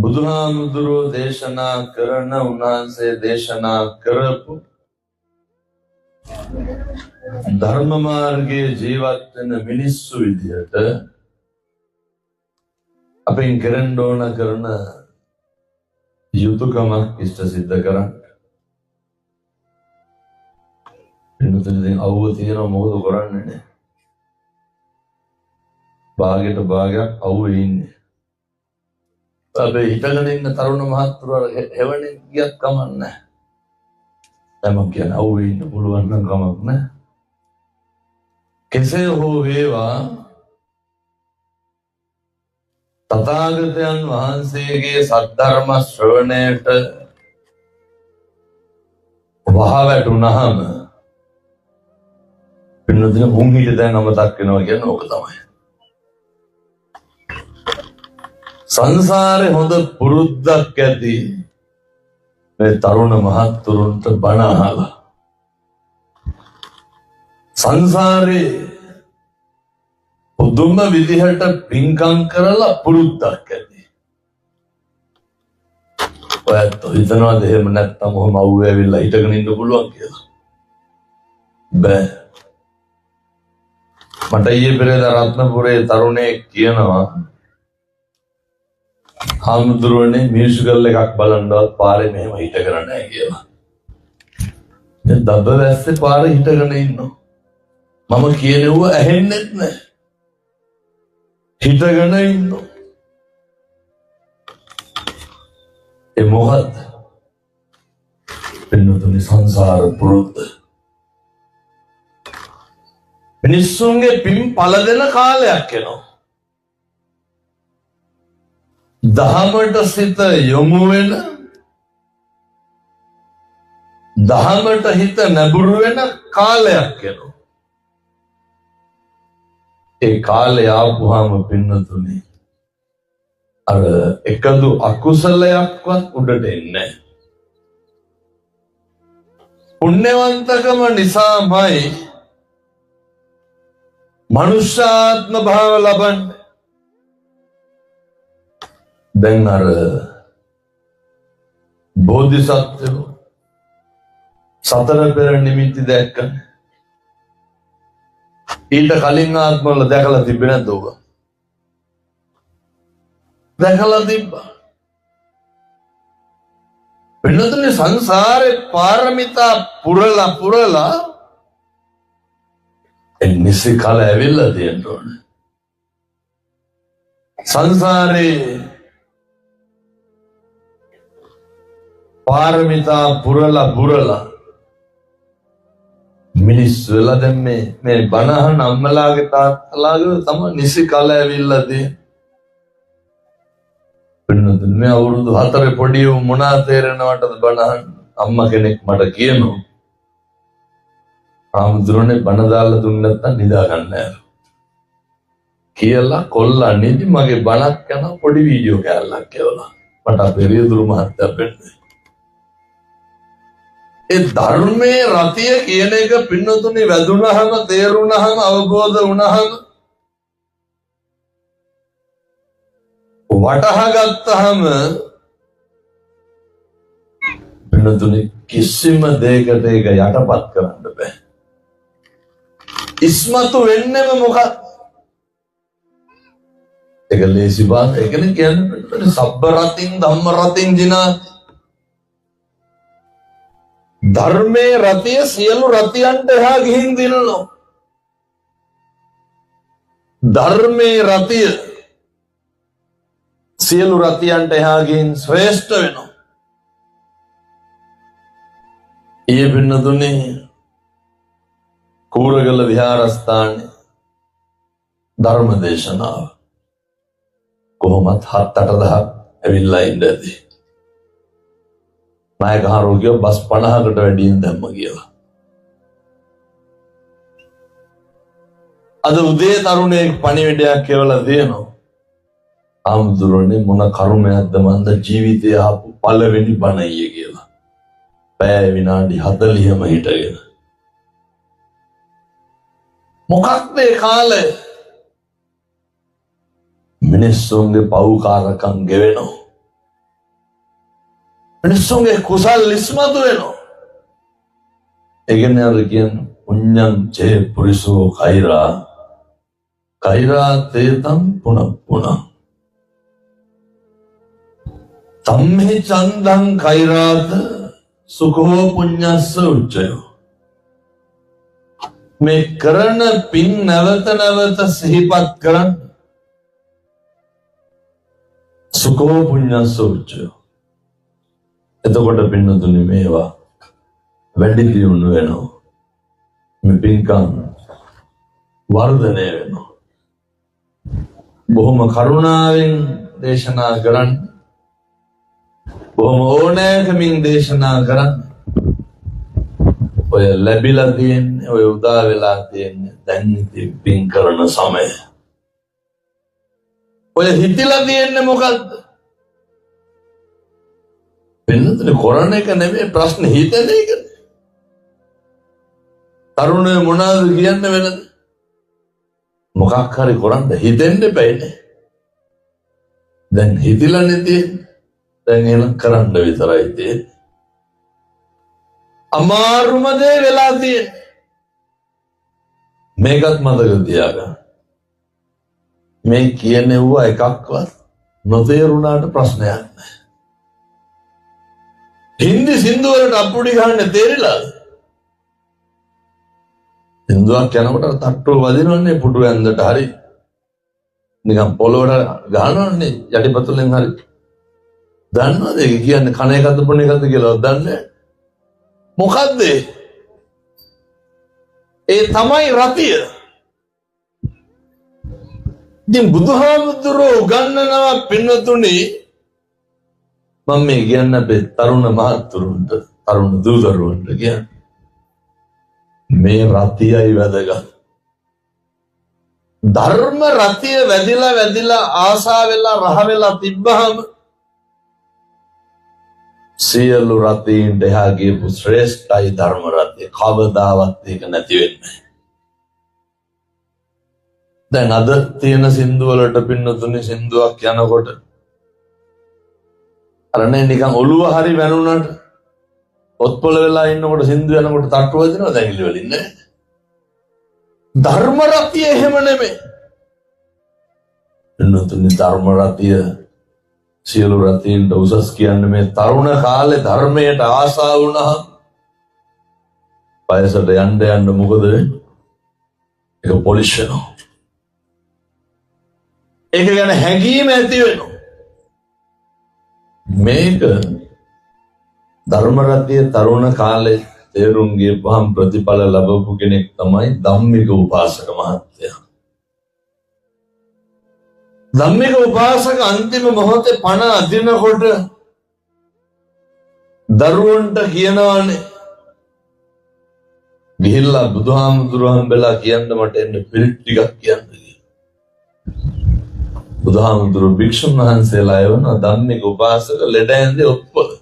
බුදුහාමුදුරුවෝ දේශනා කරන උන්වහන්සේ දේශනා කරපු ධර්ම මාර්ගයේ ජීවත් වෙන මිනිස්සු විදිහට අපෙන් කරන්න ඕන කරන යුතුයකමක් ඉෂ්ට සිද්ධ කරන්න. එන්නතන දැන් අවුව තියෙනවා, මොකද කරන්නේ නේ? භාගයට භාගයක් අවුවේ ඉන්නේ. අපේ හිටගෙන ඉන්න තරුණ මහත්තුරු අර හෙවණේ ගියත් කමක් නැහැ. දැන් මං කියන්නේ අවුවේ ඉන්න පුළුවන් නම් කමක් නැහැ. කෙසේ හෝ වේවා, තථාගතයන් වහන්සේගේ සද්ධර්ම ශ්‍රවණයට වහ වැටුනහම පින්නදින මුං හිට දැන් අමතක් වෙනවා කියන්නේ ඕක තමයි. සංසාරේ හොඳ පුරුද්දක් ඇති මේ තරුණ මහත්තුරුන්ට බණ අහලා සංසාරේ පුදුම විදිහට පින්කම් කරලා පුරුද්දක් ඇති. ඔයත් හිතනවාද එහෙම නැත්තම් ඔහොම අවුව ඇවිල්ලා හිටගෙන ඉන්න පුළුවන් කියලා? බෑ. මට ඊයේ පෙරේදා රත්නපුරේ තරුණයෙක් කියනවා, හාමුදුරුවනේ මියුසිකල් එකක් බලන්නවත් පාරේ මෙහෙම හිටගෙන නැහැ කියලා. දැන් දබ වැස්සේ පාරේ හිටගෙන ඉන්නවා. මම කියනෙව්ව ඇහෙන්නෙත් නැහැ. හිටගෙන ඉන්නවා. ඒ මොකද්ද? පින්නතුනි සංසාර පුරුද්ද. මිනිස්සුන්ගේ පින් පල දෙන කාලයක් එනවා. දහමට සිත යොමු වෙන, දහමට හිත නැඹුරු වෙන කාලයක් එනවා. ඒ කාලය ආපුවාම පින්නතුනි අර එකදු අකුසලයක්වත් උඩට එන්නේ නැහැ. පුණ්‍යවන්තකම නිසාමයි මනුෂ්‍යාත්ම භාව ලබන්නේ. දැන් අර බෝධිසත්වයෝ සතර පෙර නිමිති දැක්කනේ. ඊට කලින් ආත්මවල දැකලා තිබ්බේ නැද්ද ඔබ? දැකලා තිබ්බා. වෙනතුනේ සංසාරේ පාරමිතා පුරලා පුරලා ඒ නිසි කල ඇවිල්ලා තියෙන්න ඕනේ. සංසාරේ පාරමිතා පුරලා පුරලා මිනිස් වෙලා දැන් මේ මේ බණ අහන අම්මලාගේ තාත්තලාගේ තම නිසි කල ඇවිල්ලා තියෙන්නේ. පින්නතුනි මේ අවුරුදු 4 පොඩි උන් මොනා තේරෙනවටද බණ අහන්න? අම්මා කෙනෙක් මට කියනවා, ආමුදුරනේ බණ දාලා දුන්නේ නැත්තම් නිදා ගන්න නෑ කියලා. කොල්ලා නිදි මගේ බණක් යන පොඩි වීඩියෝ කෑල්ලක් එවලා මට අපේ රියදුරු මහත්තයා පෙන්නේ. ඒ ධර්මයේ රතිය කියන එක පින්නතුනි වැදුනහම, තේරුණහම, අවබෝධ වුණහම, වටහා ගත්තහම පින්නතුනි කිසිම දෙයකට ඒක යටපත් කරන්න බෑ. ඉස්මතු වෙන්නෙම මොකක්ද? ඒක ලේසි බාන. ඒකනේ කියන්නේ පින්නතුනි සබ්බ රතින් ධම්ම රතින් ජිනාති. ධර්මයේ රතිය සියලු රතියන්ට එහා ගිහින් දිනනවා. ධර්මයේ රතිය සියලු රතියන්ට එහා ගිහින් ශ්‍රේෂ්ඨ වෙනවා. ඊයේ පින්නතුනේ කූරගල විහාරස්ථානයේ ධර්ම දේශනාව කොහොමත් 7-8 දහක් ඇවිල්ලා ඉන්න ඇති. නායක හාරෝ බස් 50කට වැඩියෙන් දැම්ම කියලා. අද උදේ තරුණයෙක් පණිවිඩයක් කියවලා තියෙනවා. ආම්දුරනේ මොන කර්මයක්ද මන්ද ජීවිතය ආපු පළවෙනි බණ ඊයේ කියලා. පැය විනාඩි 40ම හිටගෙන. මොකක්ද ඒ කාලය? මිනිස්සුන්ගේ පව්කාරකම් ගෙවෙනවා. මිනිස්සුන්ගේ කුසල් ඉස්මතු වෙනවා. ඒ කියන්නේ අර කියන්නේ පුඤ්ඤං චේ පුරිසෝ කෛරා කෛරා තේතම් පුනප්පුන තම්හි චන්දං කෛරාත සුඛෝ පුඤ්ඤස්ස උච්චයෝ. මේ කරන පින් නැවත නැවත සිහිපත් කරන්න සුඛෝ පුඤ්ඤස්ස උච්චයෝ. එතකොට පින්නතුනි මේවා වැඩි දියුණු වෙනවා. මේ පින්කම් වර්ධනය වෙනවා. බොහොම කරුණාවෙන් දේශනා කරන්න, බොහොම ඕනෑකමින් දේශනා කරන්න. ඔය ලැබිලා තියෙන්නේ, ඔය උදා වෙලා තියෙන්නේ දැන් ඉතින් පින් කරන සමය. ඔය හිතිලා තියෙන්නේ මොකද්ද? වෙනතන කරන එක නෙමෙයි ප්‍රශ්නේ, හිතෙන එක. තරුණයෝ මොනවද කියන්න වෙනද? මොකක් හරි කරන්න හිතෙන්න එපැයිනේ. දැන් හිතිලානේ තියෙන්නේ. දැන් එහෙනම් කරන්න විතරයි තියෙන්නේ. අමාරුම දේ වෙලා තියෙන්නේ. මේකත් මතක තියාගන්න. මේ කියනෙව්වා එකක්වත් නොතේරුණාට ප්‍රශ්නයක් නෑ. හින්දි සින්දු වලට අප්පුඩි ගහන්න තේරිලාද? සින්දුවක් යනකොට තට්ටුව වදිනවනේ පුටු ඇන්දට හරි නිකන් පොළොවට ගහනවනේ යටිපතුලෙන් හරි. දන්නවද ඒක කියන්නේ කන එකක්ද බොන එකක්ද කියලා දන්නේ නැහැ. මොකද්ද ඒ? ඒ තමයි රතිය. ඉතින් බුදුහාමුදුරුවෝ උගන්වනවා පින්වතුනි, මම මේ කියන්න අපේ තරුණ මහත්තුරුන්ට, තරුණ දූ දරුවන්ට කියන්නේ මේ රතියයි වැදගත්. ධර්ම රතිය වැදිලා වැදිලා ආසා වෙලා රහ වෙලා තිබ්බහම සියලු රතීන්ට එහා ගියපු ශ්‍රේෂ්ඨයි ධර්ම රතිය. කවදාවත් ඒක නැති වෙන්නේ නැහැ. දැන් අද තියෙන සින්දු වලට පින්නතුනි සින්දුවක් යනකොට අර නේ නිකන් ඔළුව හරි වැනුනට ඔත්පොළ වෙලා ඉන්නකොට සින්දු යනකොට තට්ටු වදිනවා දැඟිලි වලින් නේ. ධර්ම රතිය එහෙම නෙමෙයි. පින්නතුනි ධර්ම රතිය සියලු රතීන්ට උසස් කියන්නේ මේ තරුණ කාලේ ධර්මයට ආසා වුණාම වයසට යන්න යන්න මොකද වෙන්නේ? ඒක පොලිෂ් වෙනවා. ඒක ගැන හැඟීම ඇති වෙනවා. මේක ධර්ම රතිය තරුණ කාලේ තේරුම් ගියපහම ප්‍රතිඵල ලැබපු කෙනෙක් තමයි ධම්මික උපාසක මහත්තයා. ධම්මික උපාසක අන්තිම මොහොතේ පණ අදිනකොට දරුවන්ට කියනවානේ, ගිහිල්ලා බුදුහාමුදුරුවෝ හම්බෙලා කියන්න මට එන්න පිරිත් ටිකක් කියන්න කියලා. බුදුහාමුදුරුවෝ භික්ෂුන් වහන්සේලා එවන ධම්මික උපාසක ලෙඩ ඇඳේ ඔත්පොළ.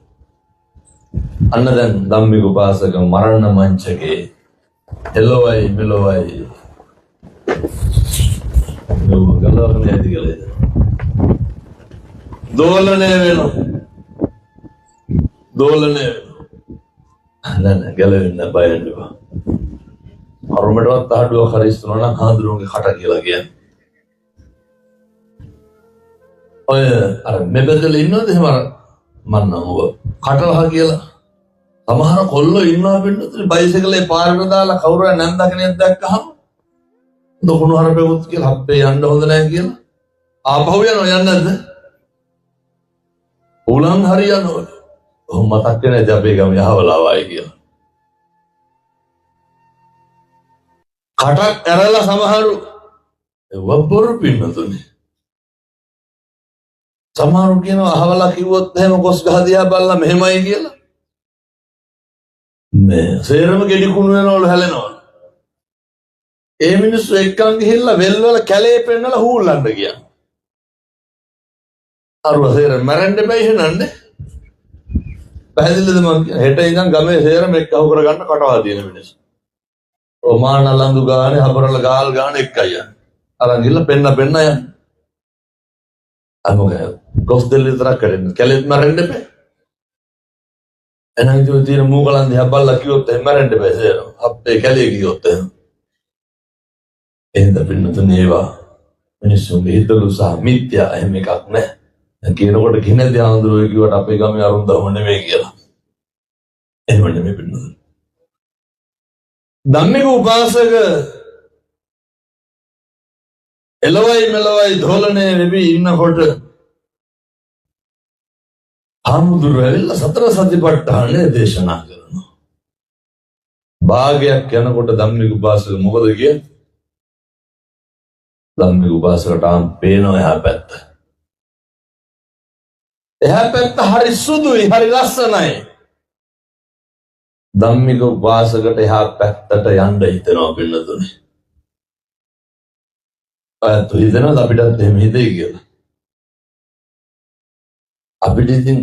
අන්න දැන් ධම්මික උපාසක මරණ මංචකේ එළොවයි මෙලොවයි ගලවගෙන ඇති කියලා හිතනවා. දෝලනය වෙනවා. දෝලනය වෙනවා. නෑ නෑ, ගැලවෙන්න බය වෙන්න එපා. අරුමටවත් ආඩුවක් හරි ඉස්සුනා නම් හාමුදුරුවන්ගේ කට කියලා කියන්නේ. ඔය අර මෙබෙදල ඉන්නවද එහෙම අර මන් නම් ඔබ කටවහ කියලා සමහර කොල්ලෝ ඉන්නවා පින්නතුනේ, බයිසිකලේ පාරට දාලා කවුරු හරි නැන්දා කෙනෙක් දැක්කහම දොකුණු හරපෙකුත් කියලා අපේ යන්න හොඳ නෑ කියලා ආපහු යනවා. යන්නේ නැද්ද? උලන් හරි යනවලු. ඔහොම මතක් වෙන්නේ නැති අපේ ගම යහවලාවයි කියලා. කටක් ඇරලා සමහරු ඒව බොරු පින්නතුනේ. සමහරු කියනවා අහවලා කිව්වොත් එහෙම කොස් ගහ දිහා බලලා මෙහෙමයි කියලා. මේ සේරම ගෙඩි කුණු වෙනවලු, හැලෙනවලු. ඒ මිනිස්සු එක්කන් ගිහිල්ලා වෙල් වල කැලේ පෙන්නලා හූල්ලන්න ගියා. අරුව සේරම මැරෙන්න එපා එහෙනන්නේ. පැහැදිලිද මං කියන්නේ? හෙට ඉඳන් ගමේ සේරම එක්ක අහු කරගන්න කටවා තියෙන මිනිස්සු. ඔමාන ලඳු ගානේ හබරල ගාල් ගානේ එක්කයි යන්නේ. අරන් ගිහිල්ලා පෙන්න පෙන්න යන්නේ. අර මොකද ගොස් දෙල්ල විතරක් කරන්නේ. කැලෙත් මැරෙන්න එපා. එහෙනම් ඉතින් තියෙන මූකලන් දිහා බලලා කිව්වොත් එහෙම මැරෙන්න බෑ සේරම. අපේ කැලේ කිව්වොත් එහෙම. එහෙනම් පින්නතුනේ ඒවා මිනිස්සුන්ගේ හිතලු සහ මිත්‍යා එහෙම එකක් නෑ. දැන් කියනකොට කිනේදී ආන්දරුවෝ කිව්වට අපේ ගමේ අරුන් දහම නෙමෙයි කියලා. එහෙම නෙමෙයි පින්නතුනේ. ධම්මික උපාසක එළවයි මෙලවයි ධෝලනේ වෙවි ඉන්නකොට හාමුදුරුවෝ ඇවිල්ලා සතර සතිපට්ඨානය දේශනා කරනවා. භාගයක් යනකොට ධම්මික උපාසක මොකද කියන්නේ? ධම්මික උපාසකට ආම් පේනවා එහා පැත්ත. එහා පැත්ත හරි සුදුයි, හරි ලස්සනයි. ධම්මික උපාසකට එහා පැත්තට යන්න හිතෙනවා පින්නතුනේ. ඔයත් හිතනවද අපිටත් එහෙම හිතෙයි කියලා? අපිට ඉතින්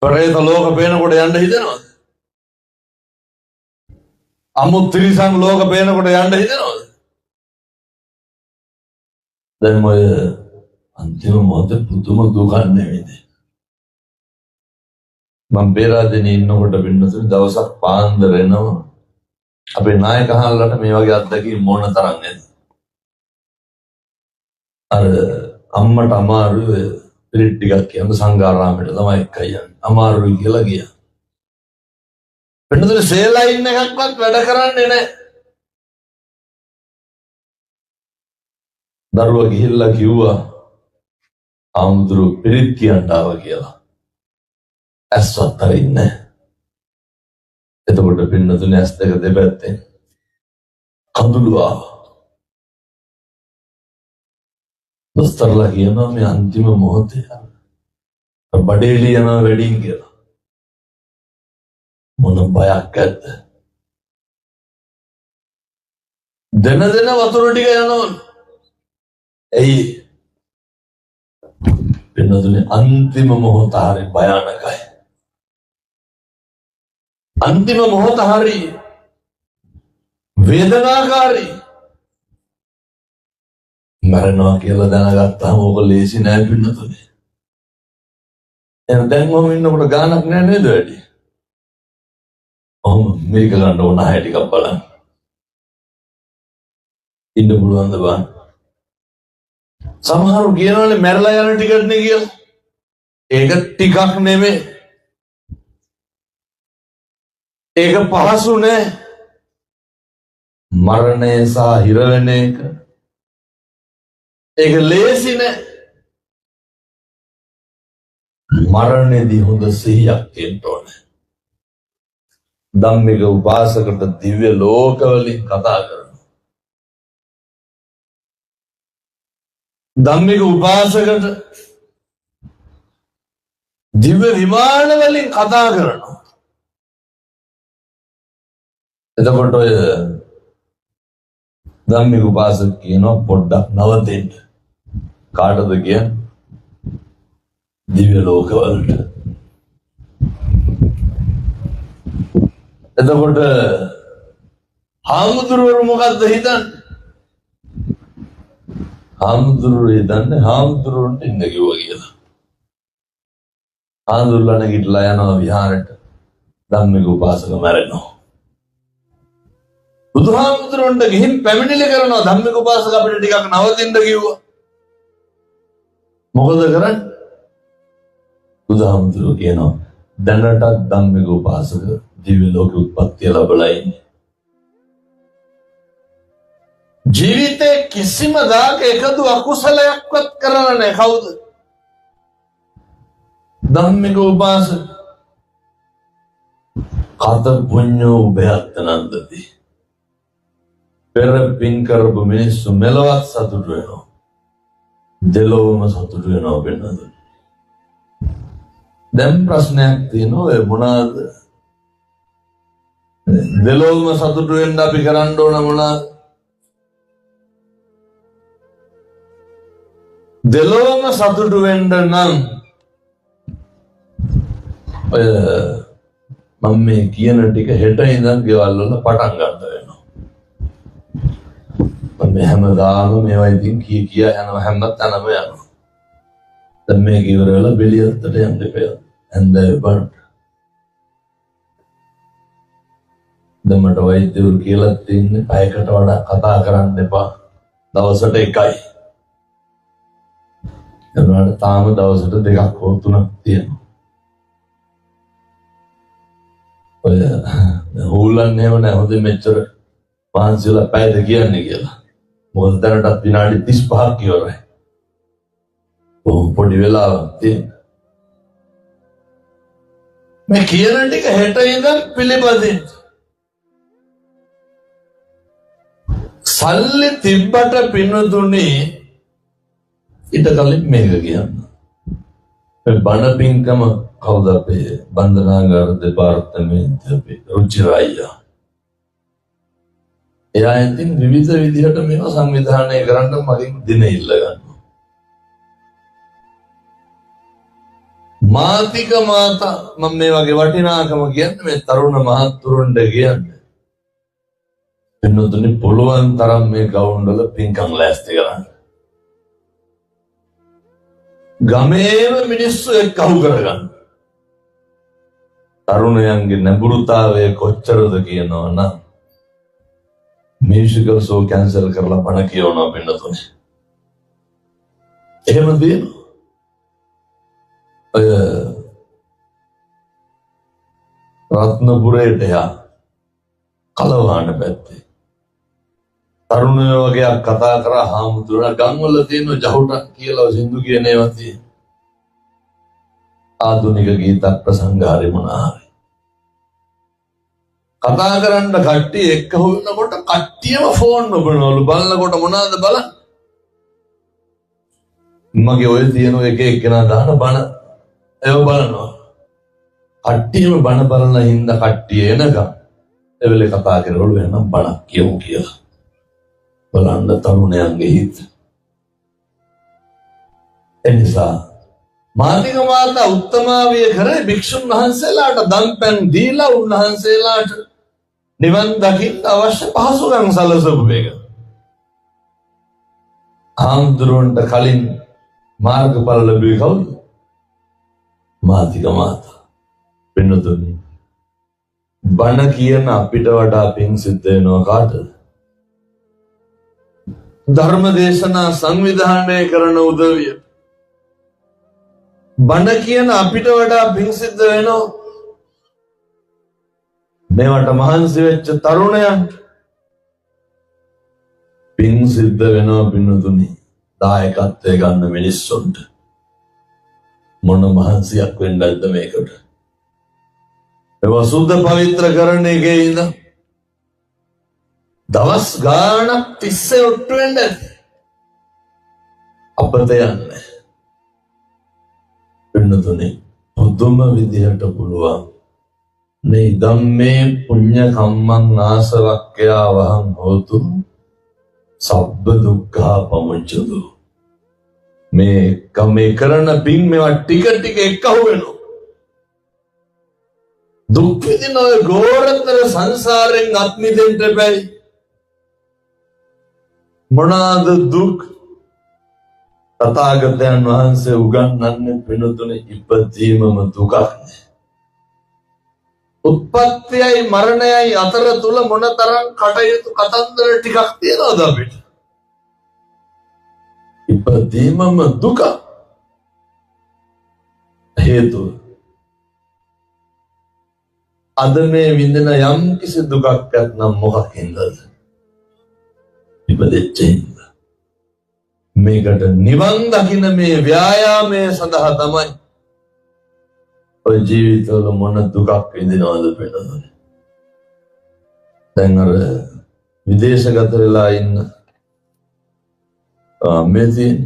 ප්‍රේත ලෝක පේනකොට යන්න හිතෙනවද? අමු තිරිසන් ලෝක පේනකොට යන්න හිතෙනවද? දැන් ඔය අන්තිම මොහොතේ පුදුම දුකක් නෙමෙයිද? මම පේරාදෙණියේ ඉන්නකොට පින්නතුනේ දවසක් පාන්දර එනවා අපේ නායක හාල්ලට මේ වගේ අත්දැකීම් මොන තරම් නේද? අර අම්මට අමාරුයි පිරිත් ටිකක් කියන්න සංඝාරාමයට තමයි එක්කයි යන්නේ. අමාරුයි කියලා ගියා. පින්නතුනේ සේලයින් එකක්වත් වැඩ කරන්නේ නැහැ. දරුවා ගිහිල්ලා කිව්වා ආමුදුරු පිරිත් කියන්න ආවා කියලා. ඇස්වත් අරින්නේ. එතකොට පින්නතුනේ ඇස් දෙක දෙපැත්තෙන් කඳුළු ආවා. දොස්තරලා කියනවා මේ අන්තිම මොහොතේ අර බඩේ එළිය යනවා වැඩින් කියලා. මොන බයක් ඇද්ද? දෙන දෙන වතුර ටික යනවලු. ඇයි? පින්නතුනේ අන්තිම මොහොත හරි භයානකයි. අන්තිම මොහොත හරි වේදනාකාරී. මරනවා කියලා දැනගත්තාම ඕක ලේසි නෑ පින්නතුනේ. එහෙනම් දැන් ඔහොම ඉන්නකොට ගානක් නෑ නේද වැඩි? ඔහොම මේක ගන්න ඕන අය ටිකක් බලන්න. ඉන්න පුළුවන්ද බලන්න. සමහරු කියනවනේ මැරලා යන ටිකට් නේ කියලා. ඒක ටිකක් නෙමෙයි. ඒක පහසු නෑ. මරණය සහ හිර වෙන එක ඒක ලේසි නෑ. මරණයේදී හොඳ සිහියක් තියෙන්න ඕනේ. ධම්මික උපාසකට දිව්‍ය ලෝකවලින් කතා කරනවා. ධම්මික උපාසකට දිව්‍ය විමාන වලින් කතා කරනවා. එතකොට ඔය ධම්මික උපාසක කියනවා පොඩ්ඩක් නවතින්න. කාටද කියන්නේ? දිව්‍ය ලෝකවලට. එතකොට හාමුදුරුවරු මොකද්ද හිතන්නේ? හාමුදුරුවෝ හිතන්නේ හාමුදුරුවන්ට ඉන්න කිව්වා කියලා. හාමුදුරුවෝ නැගිටලා යනවා විහාරෙට. ධම්මික උපාසක මැරෙනවා. බුදුහාමුදුරුවන්ට ගිහින් පැමිණිලි කරනවා ධම්මික උපාසක අපිට ටිකක් නවතින්න කිව්වා. මොකද කරන්නේ? බුදුහාමුදුරුවෝ කියනවා දැනටත් ධම්මික උපාසක දිව්‍ය ලෝකෙ උත්පත්තිය ලැබලා ඉන්නේ. ජීවිතේ කිසිම දාක එකදු අකුසලයක්වත් කරලා නැහැ. කවුද? ධම්මික උපාසක. කත පුඤ්ඤෝ උභයත්ත නන්දති. පෙර පින් කරපු මිනිස්සු මෙලොවත් සතුටු වෙනවා. දෙලොවම සතුටු වෙනවා වෙනද? දැන් ප්‍රශ්නයක් තියෙනවා ඔය මොනවාද? දෙලොවම සතුටු වෙන්න අපි කරන්න ඕන මොනවාද? දෙලොවම සතුටු වෙන්න නම් ඔය මම මේ කියන ටික හෙට ඉඳන් ගෙවල් වල පටන් ගන්න වෙනවා. මම මේ හැමදාම මේවා ඉතින් කිය කිය යනවා හැම තැනම යනවා. දැන් මේක ඉවර වෙලා බෙලියත්තට යන්න එපා. හැන්දෑවේ බලන්න. දැන් මට වෛද්‍යවරු කියලා තින්නේ පැයකට වඩා කතා කරන්න එපා. දවසට එකයි. එතකොට තාම දවසට දෙකක් හෝ තුනක් තියෙනවා. ඔය හූලන්නේ එහෙම නෑ, හොඳින් මෙච්චර මහන්සි වෙලා පැයද කියන්නේ කියලා. මොකද දැනටත් විනාඩි 35ක් ඉවරයි. බොහොම පොඩි වෙලාවක් තියෙනවා. මේ කියන ටික හෙට ඉඳන් පිළිපදින්න. සල්ලි තිබ්බට පින්වතුනි ඊට කලින් මේක කියන්න. මේ බණ පින්කම කවුද අපේ බන්ධනාගාර දෙපාර්තමේන්තුවේ අපේ රුචිර අයියා. එයා ඉතින් විවිධ විදිහට මේවා සංවිධානය කරන්න මගෙන් දින ඉල්ල ගන්නවා. මාතික මාතා මම මේ වගේ වටිනාකම කියන්නේ මේ තරුණ මහත්තුරුන්ට කියන්නේ. පින්වතුනි පුළුවන් තරම් මේ ගවුන් වල පින්කම් ලෑස්ති කරන්න. ගමේම මිනිස්සු එක්ක අහු කරගන්න. තරුණයන්ගේ නැඹුරුතාවය කොච්චරද කියනවා නම් මියුසිකල් ෂෝ කැන්සල් කරලා බණ කියවනවා පින්නතුනේ. එහෙම තියෙනවා. ඔය රත්නපුරේට යා කලවාන පැත්තේ තරුණයෝ වගේක් කතා කරා හාමුදුරුවෝ ගම්වල තියෙන ජහුට කියලා සින්දු කියන ඒවා තියෙන. ආධුනික ගීත ප්‍රසංග හරි මොනවා හරි. කතා කරන්න කට්ටිය එක්ක හොයනකොට කට්ටියම ෆෝන් ඔබනවලු. බලනකොට මොනවාද බලන්න. මගේ ඔය තියෙන එක එක්කෙනා දාන බණ ඒව බලනවා. කට්ටියම බණ බලන හින්දා කට්ටිය එනකම් ඒ වෙලේ කතා කරවලු එහෙනම් බණක් කියමු කියලා. බලන්න තරුණයන්ගේ හිත. එනිසා මාතික මාතා උත්තමාවිය කරේ භික්ෂුන් වහන්සේලාට දන්පැන් දීලා උන්වහන්සේලාට නිවන් දකින්න අවශ්‍ය පහසුකම් සලසපු එක. ආම්දුරන්ට කලින් මාර්ගඵල ලැබුවේ කවුද? මාතික මාතා. පින්නතුනි බණ කියන අපිට වඩා පින් සිද්ධ වෙනවා කාටද? ධර්ම දේශනා සංවිධානය කරන උදවිය. බණ කියන අපිට වඩා පින් සිද්ධ වෙනවා මේවට මහන්සි වෙච්ච තරුණයන්ට පින් සිද්ධ වෙනවා පින්නතුනි. දායකත්වය ගන්න මිනිස්සුන්ට මොන මහන්සියක් වෙන්නද මේකට? මේවා සුද්ධ පවිත්‍ර කරන එකේ ඉඳන් දවස් ගාණක් තිස්සේ ඔට්ටු වෙන්න ඇති. අපත යන්නේ. පින්නතුනි පුදුම විදිහට පුළුවන් මේ ධම්මේ පුඤ්ඤ කම්මං ආසවක්ඛයා වහං හෝතු සබ්බ දුක්ඛා පමුච්ඡතු. මේ කමේ කරන පින් මේවා ටික ටික එක්කහු වෙනවා. දුක් විඳින ඔය ගෝරතර සංසාරයෙන් අත් මිදෙන්න බැයි. මොනවාද දුක්? තථාගතයන් වහන්සේ උගන්වන්නේ පිනුතුනේ ඉපදීමම දුකක් නේ. උත්පත්තියයි මරණයයි අතර තුල මොනතරම් කටයුතු කතන්දර ටිකක් තියෙනවද අපිට? ඉපදීමම දුක. හේතුව අද මේ විඳින යම් කිසි දුකක් ඇත්නම් මොකක් හින්දාද? ඉපදෙච්ච හින්දා. මේකට නිවන් දකින මේ ව්‍යායාමය සඳහා තමයි ඔය ජීවිතවල මොන දුකක් විඳිනවද පිළිදොනේ. දැන් අර විදේශගත වෙලා ඉන්න මේ තියෙන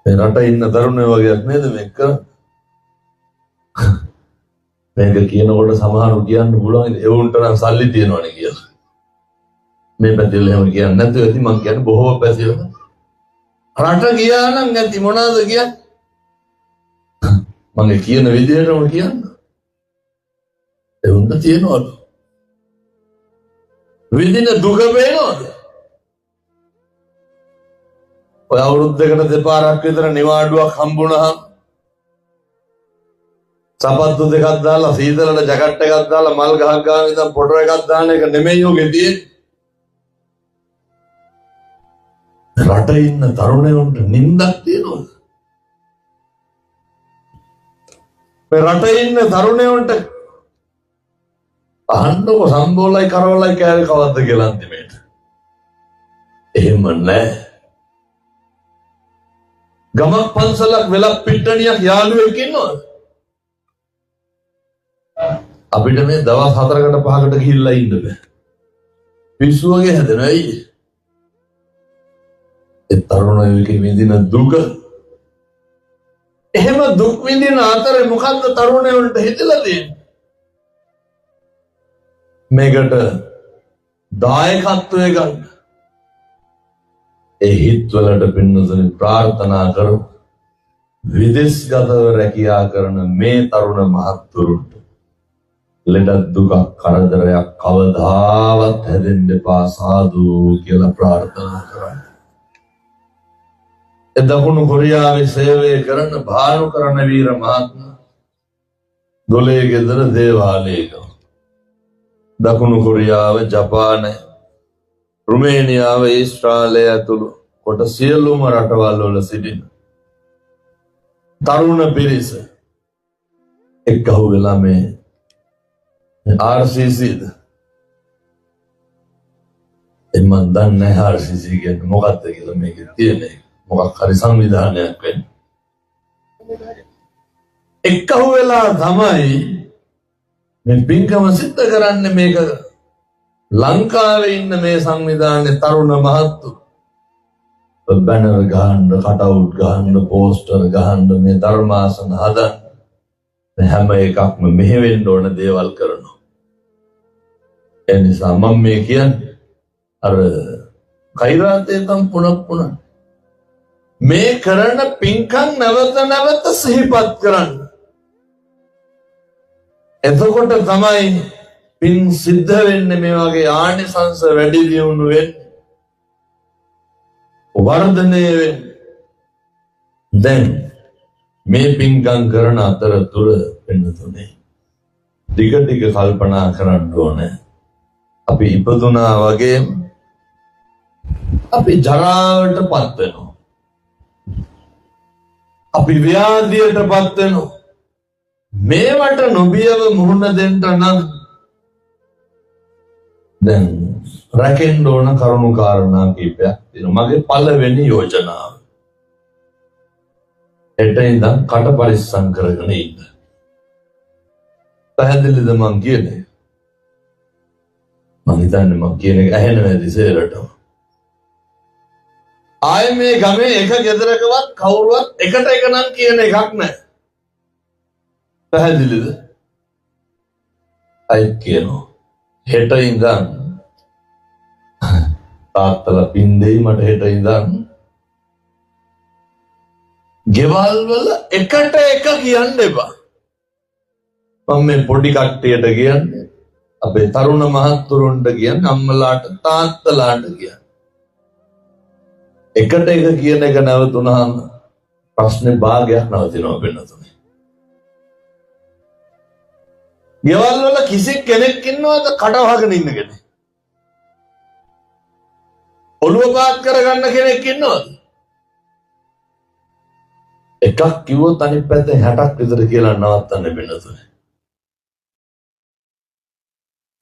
මේ රට ඉන්න තරුණයෝ වගේක් නේද මේක කරන්නේ? මේක කියනකොට සමහරව කියන්න පුළුවන් එවුන්ට නම් සල්ලි තියෙනවනේ කියලා. මේ පැතිවල එහෙම කියන්නේ නැතුව ඇති මං කියන්නේ බොහෝ පැතිවල. රට ගියා නම් ඇති මොනවාද කියන්නේ? මං ඒ කියන විදිහටම කියන්න. එවුන්ට තියෙනවලු. විඳින දුක පේනවද? ඔය අවුරුද්දකට දෙපාරක් විතර නිවාඩුවක් හම්බුනහම සපත්තු දෙකක් දාලා සීතලට ජැකට් එකක් දාලා මල් ගහක් ගාන ඉඳන් ෆොටෝ එකක් දාන එක නෙමෙයි ඔගේ තියෙන්නේ. රටේ ඉන්න තරුණයන්ට නින්දක් තියෙනවද? මේ රටේ ඉන්න තරුණයන්ට අහන්නකො සම්බෝලයි කරවලයි කෑවේ කවද්ද කියලා අන්තිමේට. එහෙම නෑ. ගමක් පන්සලක් වෙලක් පිට්ටනියක් යාළුවෙක් ඉන්නවද? අපිට මේ දවස් 4කට 5කට ගිහිල්ලා ඉන්න බෑ. පිස්සු වගේ හැදෙනවා ඇයි? ඒ තරුණයෝ විඳින දුක, එහෙම දුක් විඳින අතරේ මොකද්ද තරුණයන්ට හිතලා තියෙන්නේ? මේකට දායකත්වය ගන්න. ඒ හිත්වලට පින්නතුනි ප්‍රාර්ථනා කරමු. විදේශගතව රැකියා කරන මේ තරුණ මහත්වරුන්ට ලෙඩක් දුකක් කරදරයක් කවදාවත් හැදෙන්න එපා, සාදු කියලා ප්‍රාර්ථනා කරන්න. ඒ දකුණු කොරියාවේ සේවය කරන භානු කරන වීර මහත්මයා දොලේ ගෙදර දේවාලයක දකුණු කොරියාව, ජපානය, රුමේනියාව, ඊශ්‍රායලය ඇතුළු කොට සියලුම රටවල් වල සිටින තරුණ පිරිස එක්කහුව වෙලා මේ RCC ද මං දන්නේ නැහැ RCC කියන්නේ මොකක්ද කියලා. මේකේ තියෙන එක මොකක් හරි සංවිධානයක් වෙන්න එක්කහුව වෙලා තමයි මේ පින්කම සිද්ධ කරන්නේ. මේක ලංකාවේ ඉන්න මේ සංවිධානයේ තරුණ මහත්තු බැනර් ගහන්න, කටවුට් ගහන්න, පෝස්ටර් ගහන්න, මේ ධර්මාසන හදන්න, මේ හැම එකක්ම මෙහෙ වෙන්න ඕන දේවල් කරනවා. ඒ නිසා මම මේ කියන්නේ අර කෛරාතේ තම් පුනක් පුන මේ කරන පින්කම් නැවත නැවත සිහිපත් කරන්න. එතකොට තමයි පින් සිද්ධ වෙන්නේ. මේ වගේ ආනිසංස වැඩි දියුණු වෙන්නේ, වර්ධනය වෙන්නේ. දැන් මේ පින්කම් කරන අතරතුර වෙනතුනේ ටික ටික කල්පනා කරන්න ඕනේ. අපි ඉපදුනා වගේම අපි ජරාවට පත් වෙනවා. අපි ව්‍යාධියට පත් වෙනවා. මේවට නොබියව මුහුණ දෙන්න නම් දැන් රැකෙන්න ඕන කරුණු කාරණා කීපයක් තියෙනවා. මගේ පළවෙනි යෝජනාව, හෙට ඉඳන් කට පරිස්සම් කරගෙන ඉන්න. පැහැදිලිද මං කියන්නේ? මං හිතන්නේ මං කියන එක ඇහෙනවා ඇති සේරටම. ආයේ මේ ගමේ එක ගෙදරකවත් කවුරුවත් එකට එක නම් කියන එකක් නැහැ. පැහැදිලිද? අයත් කියනවා. හෙට ඉඳන් තාත්තලා පින් දෙයි මට, හෙට ඉඳන් ගෙවල් වල එකට එක කියන්න එපා. මම මේ පොඩි කට්ටියට කියන්නේ, අපේ තරුණ මහත්තුරුන්ට කියන්නේ, අම්මලාට තාත්තලාට කියන්නේ. එකට එක කියන එක නැවතුනහම ප්‍රශ්නේ භාගයක් නවතිනවා වෙනතුනේ. ගෙවල් වල කිසි කෙනෙක් ඉන්නවද කට වහගෙන ඉන්න කෙනෙක්? ඔළුව පාත් කරගන්න කෙනෙක් ඉන්නවද? එකක් කිව්වොත් අනිත් පැත්තෙන් 60ක් විතර කියලා නවත්තන්න වෙනතුනේ.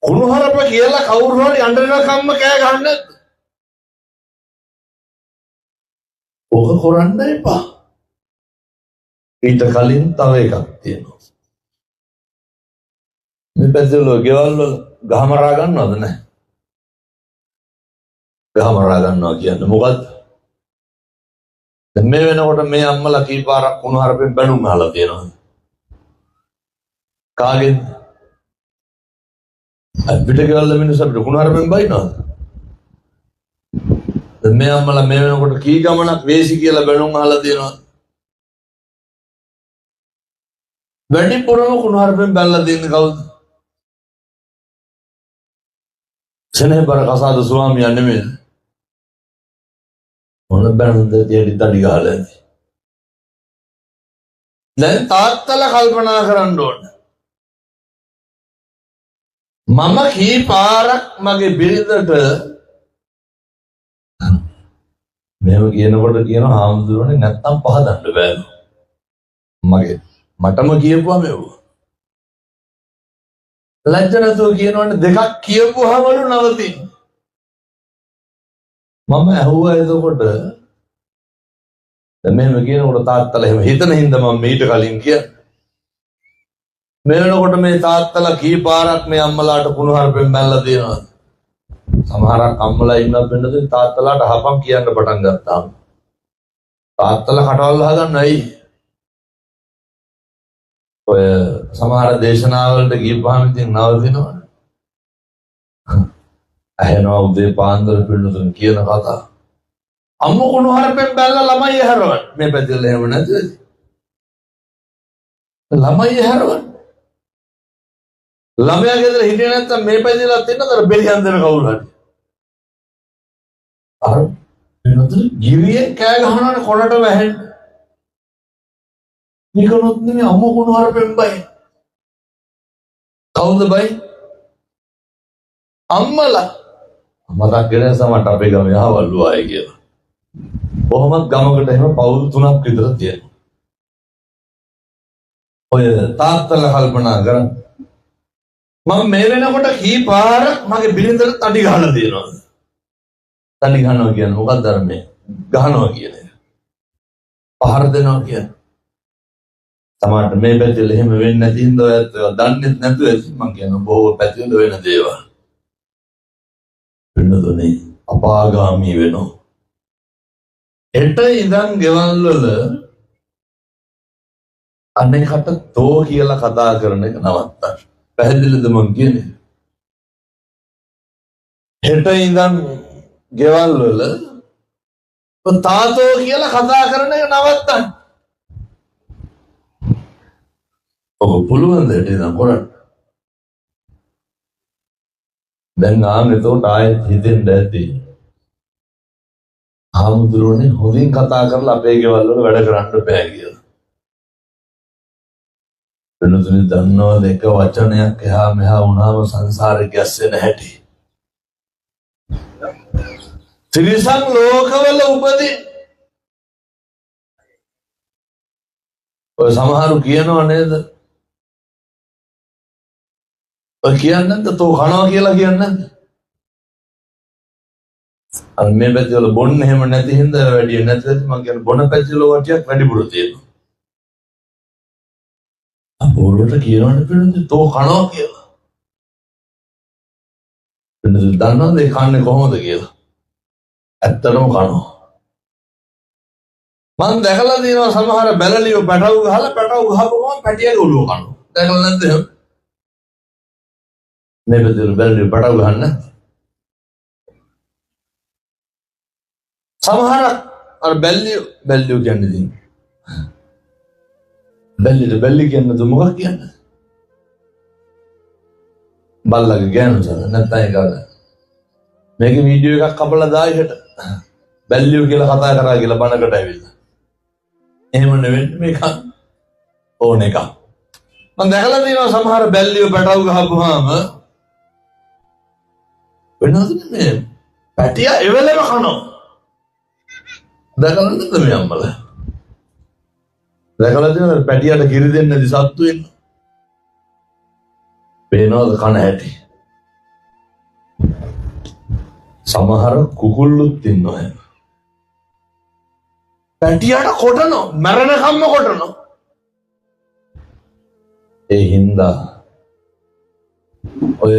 කුණුහරුප කියලා කවුරු හරි අඬනකම්ම කෑ ගහන්නේ නැද්ද? ඕක කරන්න එපා. ඊට කලින් තව එකක් තියෙනවා. මේ පැත්තේ ගෙවල් වල ගහමරා ගන්නවද නැහැ? ගහමරා ගන්නවා කියන්නේ මොකද්ද? දැන් මේ වෙනකොට මේ අම්මලා කී පාරක් කුණුහරුපෙන් බැනුම් අහලා තියෙනවද? කාගෙන්ද? අපිට ගෙවල් වල මිනිස්සු අපිට කුණුහරුපෙන් බයිනවද? දැන් මේ අම්මලා මේ වෙනකොට කී ගමනක් වේසි කියලා බැනුම් අහලා තියෙනවද? වැඩිපුරම කුණුහරුපෙන් බැලලා තියෙන්නේ කවුද? සෙනෙහබර කසාද ස්වාමියා නෙමෙයිද? මොන බැනුම්ද තියටි තඩි ගහලා ඇති. දැන් තාත්තලා කල්පනා කරන්න ඕන. මම කී පාරක් මගේ බිරිඳට මෙහෙම කියනකොට කියනවා හාමුදුරුවනේ නැත්තම් පහදන්න බෑලු. මගේ මටම කියපුවා මෙව්ව. ලැජ්ජ නැතුව කියනවනේ දෙකක් කියපුවාමලු නවතින්න. මම ඇහුවා එතකොට දැන් මෙහෙම කියනකොට තාත්තලා එහෙම හිතන හින්දා මම මීට කලින් කියන්නේ. මේ වෙනකොට මේ තාත්තලා කී පාරක් මේ අම්මලාට කුණුහරුපෙන් මැල්ලා තියෙනවද? සමහරක් අම්මලා ඉන්නවා වෙන්නද තාත්තලාට අහපන් කියන්න පටන් ගත්තාම. තාත්තලා කටවල් වහගන්න ඇයි? ඔය සමහර දේශනාවලට ගියපුවාම ඉතින් නවතිනවනේ. ඇහෙනවා උදේ පාන්දර පින්නතුන් කියන කතා. අම්ම කුණුහරුපෙන් බැලලා ළමයි ඇහැරවන්න. මේ පැතිවල එහෙම නැතුව. ළමයි ඇහැරවන්න. ළමයා ගෙදර හිටියේ නැත්තම් මේ පැතිවලත් ඉන්නද අර බෙලියන් දෙන කවුරු හරි. අර වෙනතර ගිරියෙන් කෑ ගහනවනේ කොනට වැහෙන්න. නිකනොත් නෙමෙයි අම්ම කුණුහරුපෙන් බයි. කවුද බයි? අම්මලා. මතක් වෙන සමහරට අපේ ගමේ අහවල්ලු ආයේ කියලා. කොහොමත් ගමකට එහෙම පවුල් තුනක් විතර තියෙනවා. ඔය තාත්තලා කල්පනා කරන් මම මේ වෙනකොට කී පාරක් මගේ බිරිඳට තඩි ගහලා තියෙනවද? තඩි ගහනවා කියන්නේ මොකක්ද අර මේ ගහනවා කියන එක. පහර දෙනවා කියන්නේ. සමහරට මේ පැතිවල එහෙම වෙන්නේ නැති හින්දා ඔයත් ඒවා දන්නේ නැතුව ඇති මං කියනවා බොහෝ පැතිවල වෙන දේවල්. වෙනදොනේ අපාගාමී වෙනවා. හෙට ඉඳන් ගෙවල් වල අනේකට තෝ කියලා කතා කරන එක නවත්තන්න. පැහැදිලිද මං කියන්නේ? හෙට ඉඳන් ගෙවල් වල තාතෝ කියලා කතා කරන එක නවත්තන්න. ඔබ පුළුවන් ද හෙට ඉඳන් කරන්න? දැන් ආන් එතකොට ආයෙත් හිතෙන්න ඇති. හාමුදුරුවනේ හොඳින් කතා කරලා අපේ ගෙවල් වල වැඩ කරන්න බෑ කියලා. වෙනතුනේ දන්නවද එක වචනයක් එහා මෙහා වුණාම සංසාරේ ගැස්සෙන හැටි. ත්‍රිසං ලෝකවල උපදින්. ඔය සමහරු කියනව නේද? ඔය කියන්නේ නැද්ද තෝ කනවා කියලා කියන්නේ නැද්ද? අර මේ පැතිවල බොන්න එහෙම නැති හින්දා වැඩි නැති ඇති මං කියන්නේ බොන පැතිවල වටියක් වැඩිපුර තියෙනවා. අපෝලට කියනවනේ පිළිඳ තෝ කනවා කියලා. පිළිඳ දන්නවද ඒ කන්නේ කොහොමද කියලා? ඇත්තටම කනවා. මං දැකලා තියෙනවා සමහර බැලලියෝ පැටවු ගහලා පැටවු ගහපු ගමන් පැටියාගේ ඔළුව කනවා. දැකලා නැද්ද එහෙම? මේ පැතිවල බැලලියෝ පැටවු ගහන්නේ නැද්ද? සමහර අර බැල්ලියෝ බැල්ලියෝ කියන්නේ ඉතින් බැල්ලිට බැල්ලි කියන්නේ તો මොකක් කියන්නේ? බල්ලගේ ගෑනු සර නැත්නම් ඒක අර මේකේ වීඩියෝ එකක් කපලා දායි හෙට බැල්ලියෝ කියලා කතා කරා කියලා බණකට ඇවිල්ලා. එහෙම නෙවෙයි මේක ඕන එකක්. මං දැකලා තියෙනවා සමහර බැල්ලියෝ පැටවු ගහපුවාම වෙනවද මේ පැටියා එවෙලෙම කනවා. දැකලා නැද්ද මේ අම්මලා? දැකලා තියෙනවද පැටියාට කිරි දෙන්න නැති සත්තු ඉන්න? පේනවද කන හැටි? සමහර කුකුල්ලුත් ඉන්නවා එහෙම. පැටියාට කොටනවා, මැරෙනකම්ම කොටනවා. ඒ හින්දා ඔය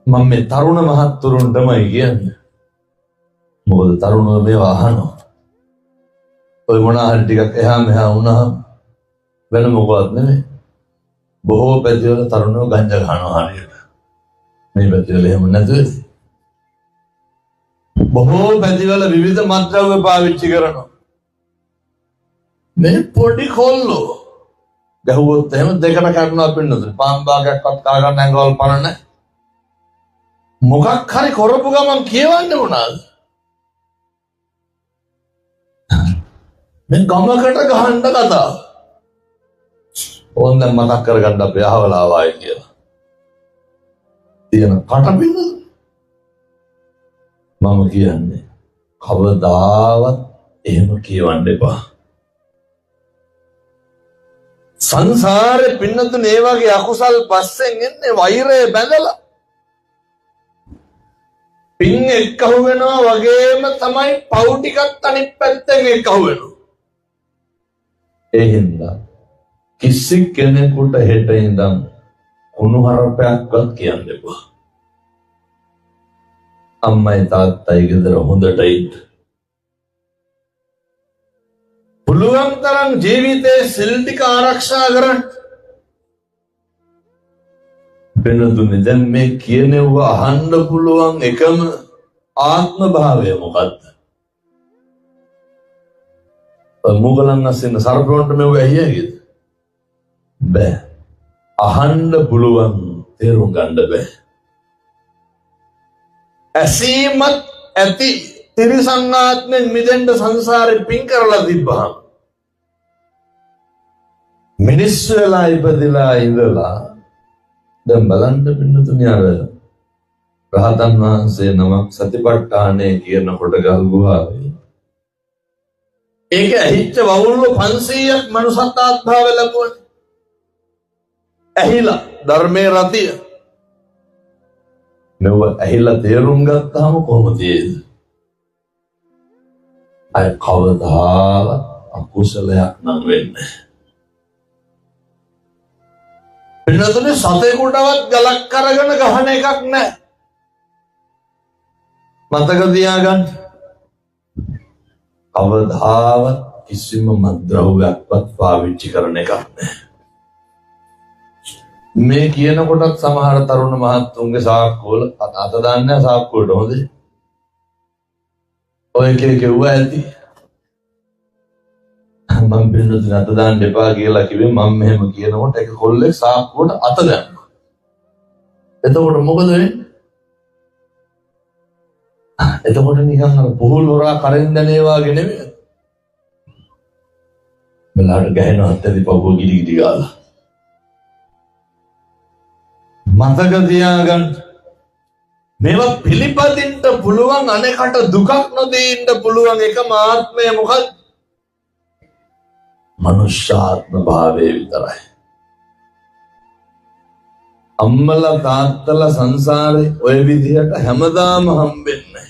මම මේ තරුණ මහත්තුරුන්ටමයි කියන්නේ. මොකද තරුණව මේවා අහනවා. ඔය මොනවා හරි ටිකක් එහා මෙහා වුණාම වෙන මොකවත් නෙමෙයි. බොහෝ පැතිවල තරුණයෝ ගංජා ගහනවා හරියට. මේ පැතිවල එහෙම නැතුව ඇති. බොහෝ පැතිවල විවිධ මත්ද්‍රව්‍ය පාවිච්චි කරනවා. මේ පොඩි කොල්ලෝ ගැහුවොත් එහෙම දෙකට කඩනවා පින්නතුනේ. පාන් භාගයක්වත් කා ගන්න ඇඟවල් පණ නැහැ. මොකක් හරි කරපු ගමන් කියවන්නේ මොනවාද? මේ ගමකට ගහන්න කතාව. ඕන් දැන් මතක් කරගන්න අපේ අහවලා ආවායි කියලා. තියෙන කටපින මම කියන්නේ කවදාවත් එහෙම කියවන්න එපා. සංසාරේ පින්නතුනේ ඒ වගේ අකුසල් පස්සෙන් එන්නේ වෛරය බැඳලා. පින් එක්කහු වෙනවා වගේම තමයි පව් ටිකත් අනිත් පැත්තෙන් එක්කහු වෙනවා. ඒ හින්දා කිසි කෙනෙකුට හෙට ඉඳන් කුණු හරපයක්වත් කියන්න එපා. අම්මයි තාත්තයි ගෙදර හොඳට ඉන්න. පුළුවන් තරම් ජීවිතේ සිල් ටික ආරක්ෂා කරන්න. වෙනදුනේ දැන් මේ කියනෙව්ව අහන්න පුළුවන් එකම ආත්ම භාවය මොකද්ද? මුගලන් අස්සේ ඉන්න සර්පවන්ට මෙව්ව ඇහියයිද? බෑ. අහන්න පුළුවන්, තේරුම් ගන්න බෑ. ඇසීමත් ඇති තිරිසන් ආත්මෙන් මිදෙන්න සංසාරේ පින් කරලා තිබ්බහම මිනිස්සු වෙලා ඉපදිලා ඉඳලා දැන් බලන්න පින්නතුනි, අර රහතන් වහන්සේ නමක් සතිපට්ඨානය කියනකොට ගල් ගුහාවේ ඒක ඇහිච්ච වවුල්ලෝ 500ක් මනුසත් ආත්භාව ලැබුණේ. ඇහිලා ධර්මයේ රතිය මෙව ඇහිලා තේරුම් ගත්තාම කොහොම තියෙයිද? අය කවදාවත් අකුසලයක් නම් වෙන්නේ වෙනතුනේ. සතෙකුටවත් ගලක් අරගෙන ගහන එකක් නැහැ. මතක තියාගන්න. කවදාවත් කිසිම මත්ද්‍රව්‍යයක්වත් පාවිච්චි කරන එකක් නැහැ. මේ කියන කොටත් සමහර තරුණ මහත්තුන්ගේ සාක්කුවල අත දාන්නේ සාක්කුවට හොඳේ. ඔය එක එක එව්වා ඇති. මම පින්නතුනේ අත දාන්න එපා කියලා කිව්වේ, මම මෙහෙම කියනකොට එක කොල්ලෙක් සාක්කුවට අත දැම්මා. එතකොට මොකද වෙන්නේ? එතකොට නිකන් අර පුහුල් හොරා කරෙන් දැනේ වාගේ නෙමෙයි. වෙලාවට ගැහෙනවත් ඇති පපුව ගිලි ගිලි ගාලා. මතක තියාගන්න. මේවා පිළිපදින්න පුළුවන්, අනෙකට දුකක් නොදී ඉන්න පුළුවන් එකම ආත්මය මොකක්ද? මනුෂ්‍යාත්ම භාවය විතරයි. අම්මලා තාත්තලා සංසාරේ ඔය විදිහට හැමදාම හම්බෙන්නේ.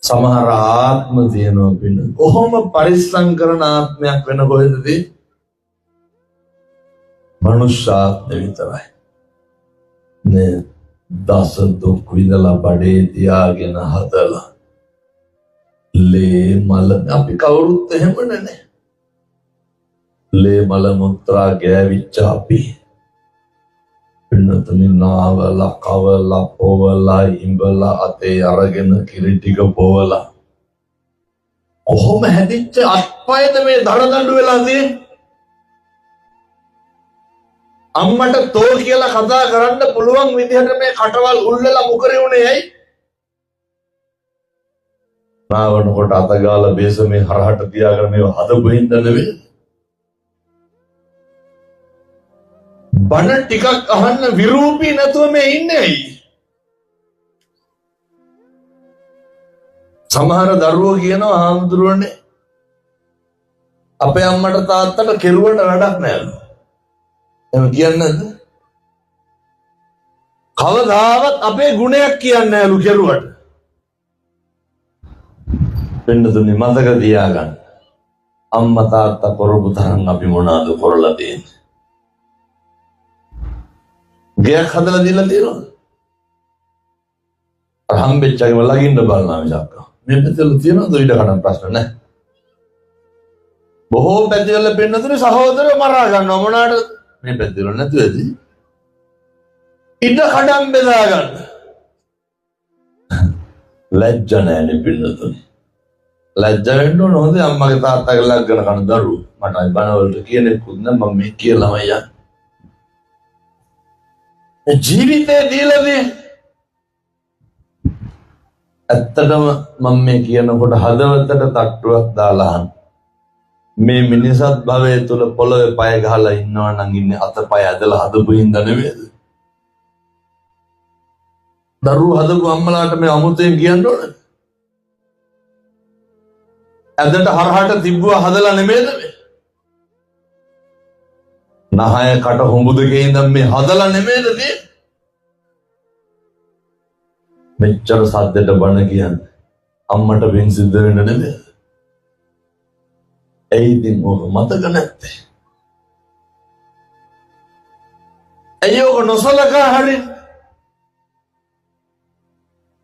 සමහර ආත්ම තියෙනවා පින. කොහොම පරිස්සම් කරන ආත්මයක් වෙන කොහෙද තියෙන්නේ? මනුෂ්‍යාත්ම විතරයි. නේ දස දුක් විඳලා බඩේ තියාගෙන හදලා ලේ මල, අපි කවුරුත් එහෙම නේ. ලේ මල මුත්‍රා ගෑවිච්ච අපි පින්නතුනි නාවලා කවලා පොවලා ඉඹලා අතේ අරගෙන කිරි ටික පොවලා කොහොම හැදිච්ච අත්පයද මේ දරදඬු වෙලා තියෙන්නේ? අම්මට තෝ කියලා කතා කරන්න පුළුවන් විදිහට මේ කටවල් උල්ලලා මුකරේ උනේ ඇයි? නාවනකොට අත ගාලා බේසමේ හරහට තියාගෙන මේව හදපු හින්දා නෙවෙයි. බණ ටිකක් අහන්න විරූපී නැතුව මේ ඉන්නේ ඇයි? සමහර දරුවෝ කියනවා, හාමුදුරුවනේ අපේ අම්මට තාත්තට කෙරුවට වැඩක් නෑලු. එහෙම කියන්නේ නැද්ද? කවදාවත් අපේ ගුණයක් කියන්නේ නෑලු කෙරුවට. වෙන්නතුනි මතක තියාගන්න. අම්මා තාත්තා කරපු තරම් අපි මොනවාද කරලා තියෙන්නේ? ගෙයක් හදලා දීලා තියෙනවද? අර හම්බෙච්ච අයම ළඟින්ද බලනවා මිසක්. මේ පැතිවල තියෙනවද ඊට කඩන් ප්‍රශ්න නැහැ. බොහෝ පැතිවල පෙන්නතුනේ සහෝදරයෝ මරා ගන්නවා මොනාටද? මේ පැතිවල නැතුව ඇති. ඉඩ කඩම් බෙදා ගන්න. ලැජ්ජ නෑනේ පින්නතුනේ. ලැජ්ජ වෙන්න ඕන හොඳේ අම්මගේ තාත්තගේ ලග්ගන කන දරුවෝ. මට අය බණ වලට කියන එකකුත් නෑ, මම මේ කියලාමයි යන්නේ. මේ ජීවිතේ දීලා තියෙන්නේ. ඇත්තටම මම මේ කියනකොට හදවතට තට්ටුවක් දාලා අහන්න. මේ මිනිසත් භවය තුල පොළවේ පය ගහලා ඉන්නවා නම් ඉන්නේ අතපය ඇදලා හදපු හින්දා නෙමෙයිද? දරුවෝ හදපු අම්මලාට මේ අමුතෙන් කියන්න ඕනද? ඇදට හරහට තිබ්බුවා හදලා නෙමෙයිද මේ? නහය කට හොඹු දෙකේ ඉඳන් මේ හදලා නෙමෙයිද තියෙන්නේ? මෙච්චර සද්දෙට බණ කියන්නේ අම්මට වෙන් සිද්ධ වෙන්න නෙමෙයිද? ඇයි ඉතින් ඕක මතක නැත්තේ? ඇයි ඕක නොසලකා හරින්නේ?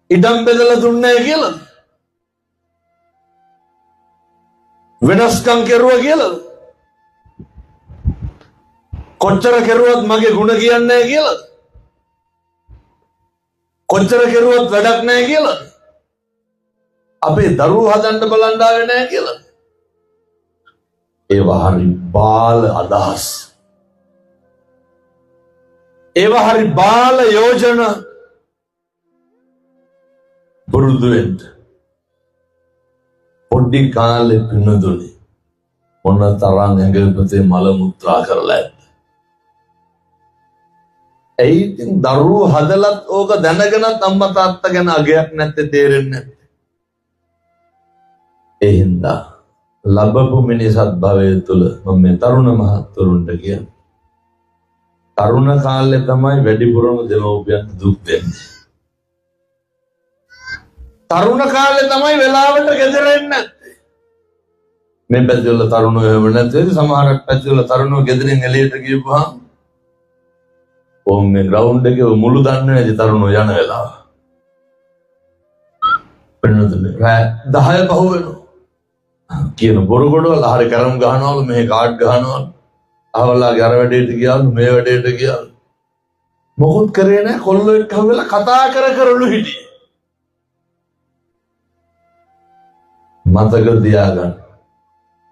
ඉඩම් බෙදලා දුන්නේ නැහැ කියලාද? වෙනස්කම් කෙරුවා කියලාද? කොච්චර කෙරුවත් මගේ ගුණ කියන්නේ නැහැ කියලාද? කොච්චර කෙරුවත් වැඩක් නැහැ කියලාද? අපේ දරුවෝ හදන්න බලන් ආවේ නැහැ කියලාද? ඒවා හරි බාල අදහස්. ඒවා හරි බාල යෝජන. පුරුදු වෙන්න. පොඩි කාලේ පින්නදුනේ මොන තරම් ඇඟපතේ මල මුත්‍රා කරලා ඇද්ද? ඇයි ඉතින් දරුවෝ හදලත් ඕක දැනගෙනත් අම්මා තාත්තා ගැන අගයක් නැත්තේ, තේරෙන්නේ නැත්තේ? ඒ හින්දා ලැබපු මිනිසත් භවය තුල මම මේ තරුණ මහත්වරුන්ට කියන්නේ, තරුණ කාලේ තමයි වැඩිපුරම දෙමව්පියන්ට දුක් දෙන්නේ. තරුණ කාලේ තමයි වෙලාවට ගෙදර එන්නේ නැත්තේ. මේ පැතිවල තරුණයෝ එහෙම නැත්තේ. සමහරක් පැතිවල තරුණයෝ ගෙදරින් එළියට ගියපුවාම ඕම් මේ ග්‍රවුන්ඩ් එකේ මුළු දන්නේ නැති තරුණයෝ යන වෙලාව. වෙනතුනේ රෑ 10 පහු වෙනවා. කියන බොරු ගොඩවල් හරි කරම් ගහනවලු, මෙහෙ කාඩ් ගහනවලු. අහවලාගේ අර වැඩේට ගියාලු, මේ වැඩේට ගියාලු. මොකොත් කරේ නැහැ, කොල්ලෝ එක්ක හම්බෙලා කතා කර කරලු හිටියේ. මතක තියාගන්න.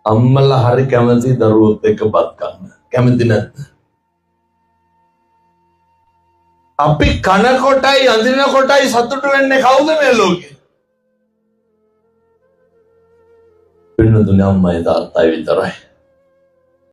අම්මලා හරි කැමති දරුවොත් එක්ක බත් කන්න. කැමති නැද්ද? අපි කන කොටයි අඳින කොටයි සතුටු වෙන්නේ කවුද මේ ලෝකේ? පින්නතුනේ අම්මයි තාත්තයි විතරයි.